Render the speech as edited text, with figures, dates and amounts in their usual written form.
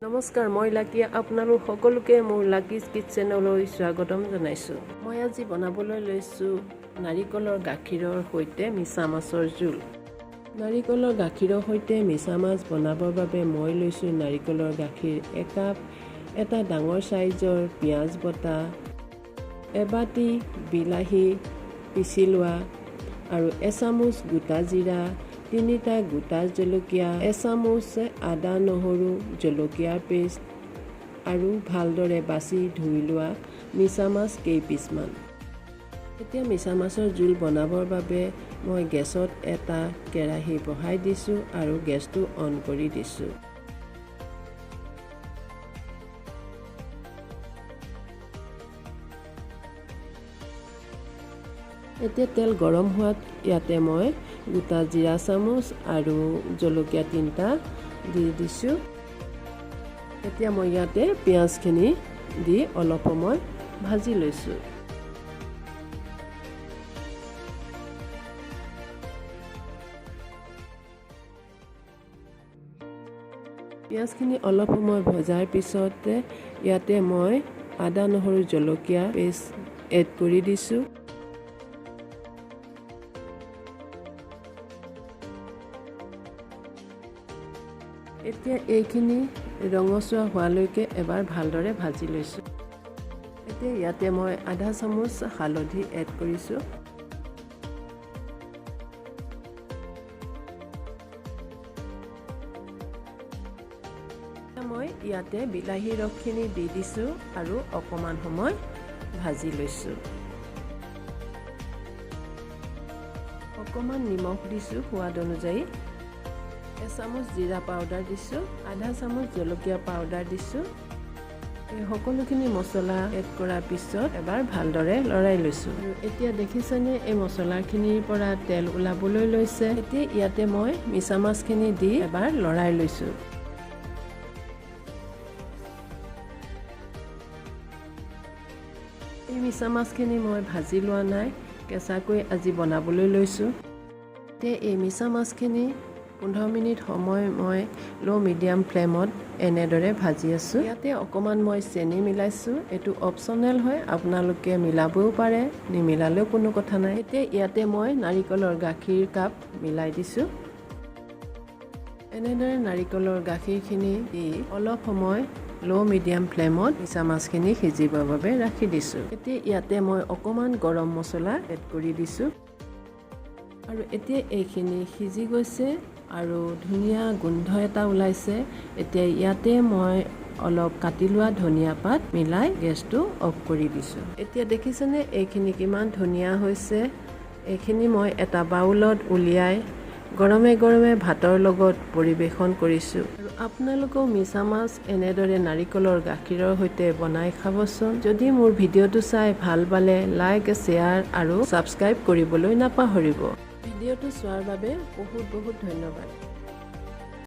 নমস্কাৰ, মই লাকীয়ে আপোনালোক সকলোকে মোৰ লাকিজ কিটচেনলৈ স্বাগতম জনাইছোঁ। মই আজি বনাবলৈ লৈছোঁ নাৰিকলৰ গাখীৰৰ সৈতে মিছা মাছৰ জোল। নাৰিকলৰ গাখীৰৰ সৈতে মিছা মাছ বনাবৰ বাবে মই লৈছোঁ নাৰিকলৰ গাখীৰ একাপ, এটা ডাঙৰ চাইজৰ পিঁয়াজ বটা, এবাটি বিলাহী পিচি লোৱা আৰু এচামুচ গোটা জিৰা, তিনিটা গোটা জলকীয়া, এচামুচ আদা নহৰু জলকীয়াৰ পেষ্ট আৰু ভালদৰে বাছি ধুই লোৱা মিছা মাছ কেইপিচমান। এতিয়া মিছা মাছৰ জোল বনাবৰ বাবে মই গেছত এটা কেৰাহী বহাই দিছোঁ আৰু গেছটো অন কৰি দিছোঁ। এতিয়া তেল গৰম হোৱাত ইয়াতে মই গোটা জিৰা চামুচ আৰু জলকীয়া তিনিটা দি দিছোঁ। এতিয়া মই ইয়াতে পিঁয়াজখিনি দি অলপ সময় ভাজি লৈছোঁ। পিঁয়াজখিনি অলপ সময় ভজাৰ পিছতে ইয়াতে মই আদা নহৰু জলকীয়া পেষ্ট এড কৰি দিছোঁ। এতিয়া এইখিনি ৰঙচুৱা হোৱালৈকে এবাৰ ভালদৰে ভাজি লৈছোঁ। এতিয়া ইয়াতে মই আধা চামুচ হালধি এড কৰিছোঁ। মই ইয়াতে বিলাহী ৰসখিনি দি দিছোঁ আৰু অকণমান সময় ভাজি লৈছোঁ। অকণমান নিমখ দিছোঁ সোৱাদ অনুযায়ী। এচামুচ জিৰা পাউডাৰ দিছোঁ, আধা চামুচ জলকীয়া পাউডাৰ দিছোঁ। এই সকলোখিনি মছলা এড কৰাৰ পিছত এবাৰ ভালদৰে লৰাই লৈছোঁ। আৰু এতিয়া দেখিছেনে, এই মছলাখিনিৰ পৰা তেল ওলাবলৈ লৈছে। এতিয়া ইয়াতে মই মিছা মাছখিনি দি এবাৰ লৰাই লৈছোঁ। এই মিছা মাছখিনি মই ভাজি লোৱা নাই, কেঁচাকৈ আজি বনাবলৈ লৈছোঁ। এতিয়া এই মিছা মাছখিনি 15 মিনিট সময় মই ল' মিডিয়াম ফ্লেমত এনেদৰে ভাজি আছোঁ। ইয়াতে অকণমান মই চেনি মিলাইছোঁ। এইটো অপশ্যনেল হয়, আপোনালোকে মিলাবও পাৰে, নিমিলালেও কোনো কথা নাই। এতিয়া ইয়াতে মই নাৰিকলৰ গাখীৰ কাপ মিলাই দিছোঁ। এনেদৰে নাৰিকলৰ গাখীৰখিনি দি অলপ সময় ল' মিডিয়াম ফ্লেমত মিছা মাছখিনি সিজিবৰ বাবে ৰাখি দিছোঁ। এতিয়া ইয়াতে মই অকণমান গৰম মছলা এড কৰি দিছোঁ। আৰু এতিয়া এইখিনি সিজি গৈছে আৰু ধুনীয়া গোন্ধ এটা ওলাইছে। এতিয়া ইয়াতে মই অলপ কাটি লোৱা ধনিয়া পাত মিলাই গেছটো অফ কৰি দিছোঁ। এতিয়া দেখিছেনে, এইখিনি কিমান ধুনীয়া হৈছে। এইখিনি মই এটা বাউলত উলিয়াই গৰমে গৰমে ভাতৰ লগত পৰিৱেশন কৰিছোঁ। আৰু আপোনালোকেও মিছা মাছ এনেদৰে নাৰিকলৰ গাখীৰৰ সৈতে বনাই খাবচোন। যদি মোৰ ভিডিঅ'টো চাই ভাল পালে লাইক, শ্বেয়াৰ আৰু ছাবস্ক্ৰাইব কৰিবলৈ নাপাহৰিব। ভিডিঅ'টো চোৱাৰ বাবে বহুত বহুত ধন্যবাদ।